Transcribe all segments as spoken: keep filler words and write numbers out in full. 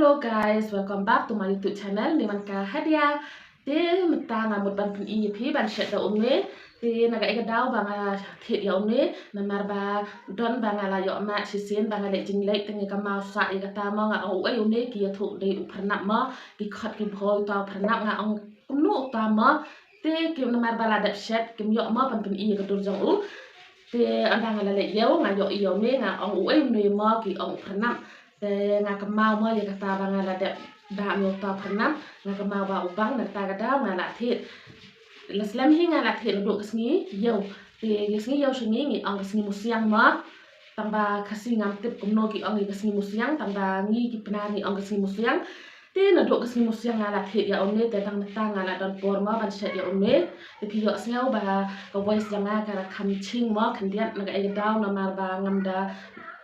Hello guys, welcome back to my YouTube channel. Ni man ka Hadia. Te mynta nga mut ban pyni ïa phi ban shet da une. Te na kaei ka daw ba nga thied ïa une, namar ba don ba nga la ïoh mad shisien ba nga leh jingleit, te nga kynmaw sah ïa kata mo, nga ong uei une, ki ïathuh dei u Phyrnap mo, ki khot ki bhoi uta u Phyrnap, nga ong kumno uta mo. Te ki namar ba la dep shet, kim ïoh mo ban pyni ïa ka dur jong u. Te ynda nga la leit ïew, nga ïohi ïa une, nga ong uei une mo, ki ong u Phyrnap. Te nga kynmaw mo ïa kata ba nga la dep ba ïa uta u Phyrnap, nga kynmaw ba u bang, na kata ka daw nga la thied. La slem hi nga la thied naduh ka sngi ïew. Te ka sngi ïew sha ngi ngi ong ka sngi Musiang mo. Tang ba Khasi ngam tip kumno ki ong ïa ka sngi Musiang, tang ba ngi ki Pnar ngi ong ka sngi Musiang. Te naduh ka sngi Musiang nga la thied ïa une, te dang mynta nga la don por mo ban shet ïa une. Te phi ïohsngew ba ka voice jong nga ka la kham ching mo, khyndiat na kaei ka daw namar ba ngam da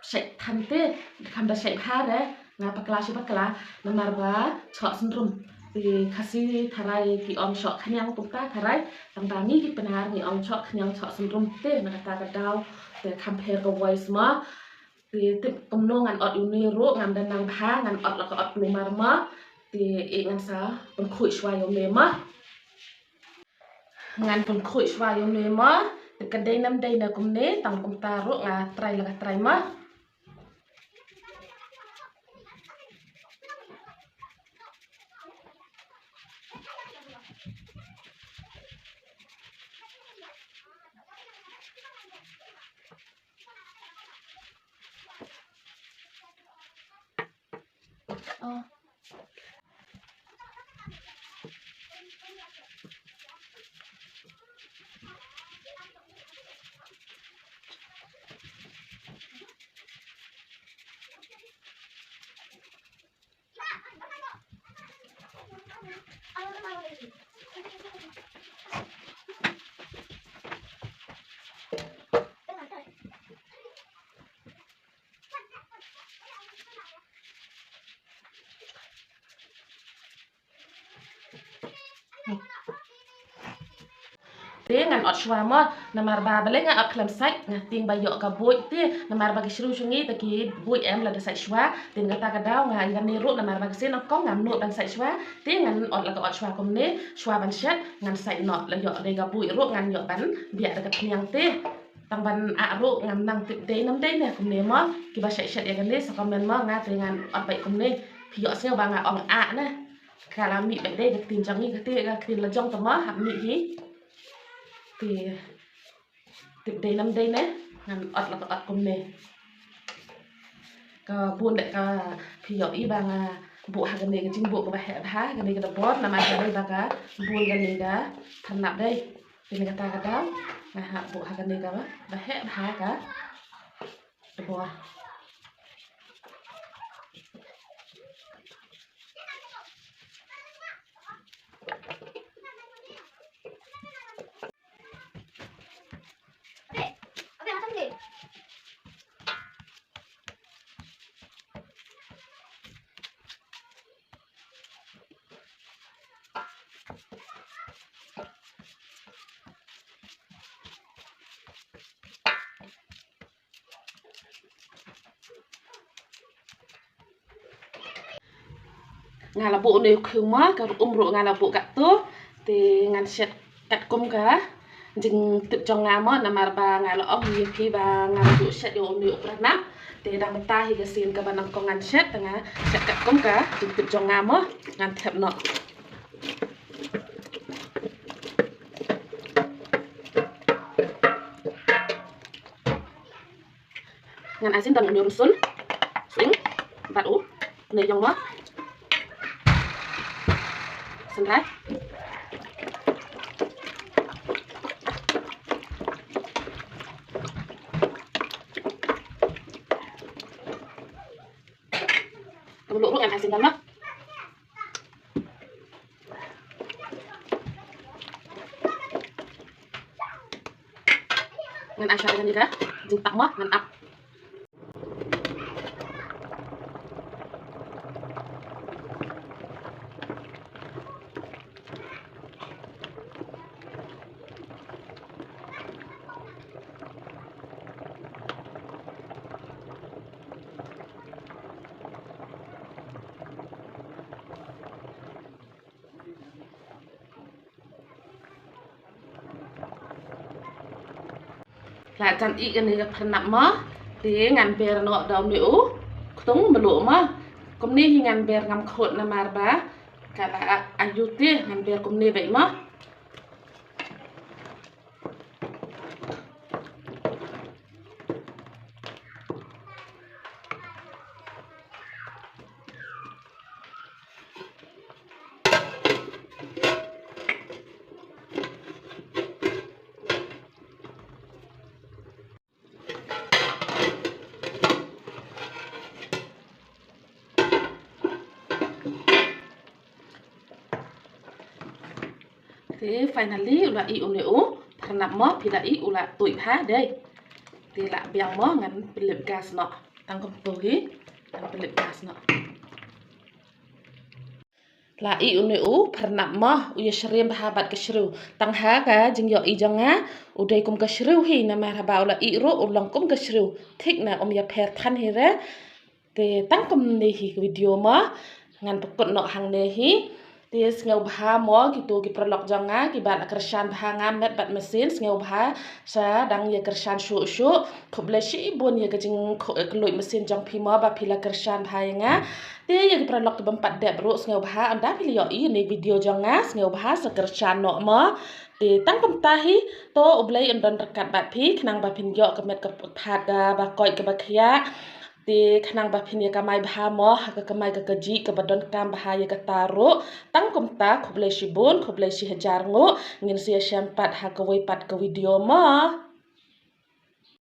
shet than te, kham da shet bha re, nga bakla shi bakla, namar ba shoh syndrum. Te Khasi tharai ki ong shoh khñiang kumta tharai, tang ba ngi ki Pnar ngi ong shoh khñiang shoh syndrum, te na kata ka daw te kham pher ka voice mo. Te tip kumno ngan ot ïa une ruh, ngam da nang bha, ngan ot la ka ot kulmar mo. Te eh ngan sa pynkhuid shuwa ïa une mo. Ngan pynkhuid shuwa ïa une mo. Te ka dei nam dei na kumne, tang kumta ruh nga trai la ka trai mo. Te ngan ot shuwa mo, namar ba balei nga ot khlem sait, nga tieng ba ïoh ka buit te, namar ba ki shriew sha ngi te ki buit em lada sait shuwa, te na kata ka daw nga ïa kane ruh namar ba ka sien nyngkong ngam nud ban sait shuwa, te ngan ot la ka ot shuwa kumne, shuwa ban shet, ngan sait noh, la ïoh dei ka buit ruh ngan ïoh ban biah da ka phniang te. Tang ban ah ruh ngam nang tip dei nam dei ne kumne mo, kiba shet shet ïa kane sa comment mo, nga te ngan ot beit kumne, phi ïohsngew ba nga ong ah ne. Ka la mih beit dei ka ktien jong ngi, kata ka ktien la jong te mo, hap mih hi. Te tip dei nam dei ne, ngan ot la ka ot kumne. Ka bun dei ka phi ïohi ba nga buh ha kane ka jingbuh kaba heh bha, kane ka dbor, namar ka dei ba ka bun kane ka Phyrnap dei. Te na kata ka daw nga hap buh ha kane kaba heh bha ka dbor. Nga la buh une u khung mo, ka um ruh nga la buh katto, te ngan shet katkum ka jingtip jong nga mo, namar ba nga la ong ïa phi ba ngan ju shet ïa une u Phyrnap, te dang mynta hi ka sien kaba nyngkong ngan shet, te nga shet katkum ka jingtip jong nga mo, ngan thep noh. Ngan ai shen tang une u rynsun, sing, bad une u ïong mo. Shen lai. Ka mluh ruh ngan ai shen tang mo. Ngan ai shuwa da kane ka jingtap mo, ngan ap. La jan ih kane ka phyrnap mo. Te ngan ber noh da une u ktung mluh mo. Kumne hi ngan ber ngam khot namar ba ka la ayu te ngan ber kumne beit mo. Te finally u la ih une u phyrnap mo, phi la ih u la tuid bha dei. Te la biang mo, ngan pynlip gas noh. Tang kumtu hi ngan pynlip gas noh. La ih une u phyrnap mo, u ïa syriem bha bad ka shriew. Tang ha ka jingïohi jong nga u dei kum ka shriew hi namar haba u la ih ruh u long kum ka shriew. Thik na um ïa pher than hi re. Te tang kumne hi ka video mo. Ngan pynkut noh hangne hi. Te sngewbha mo kito ki paralok jong nga kiba la kyrshan bha nga met bad mynsiem, sngewbha sa dang ïa kyrshan shuh shuh. Khublei shibun ïa ka jingkylluid mynsiem jong phi mo ba phi la kyrshan bha ïa nga. Te ïa ki paralok ki bym pat dep ruh sngewbha ynda phi la ïohi ïa ne video jong nga sngewbha sa kyrshan noh mo. Te tang kumta hi, to U Blei un don ryngkat bad phi khnang ba phin ïoh ka met ka pyrthat kaba koit kaba khiah. Te khnang ba phin ïa kamai bha mo ha ka kamai ka kajih kaba donkam bha ïa kata ruh. Tang kumta khublei shibun, khublei shihajar nguh, ngin sa ïashem pat ha kawei pat ka video mo.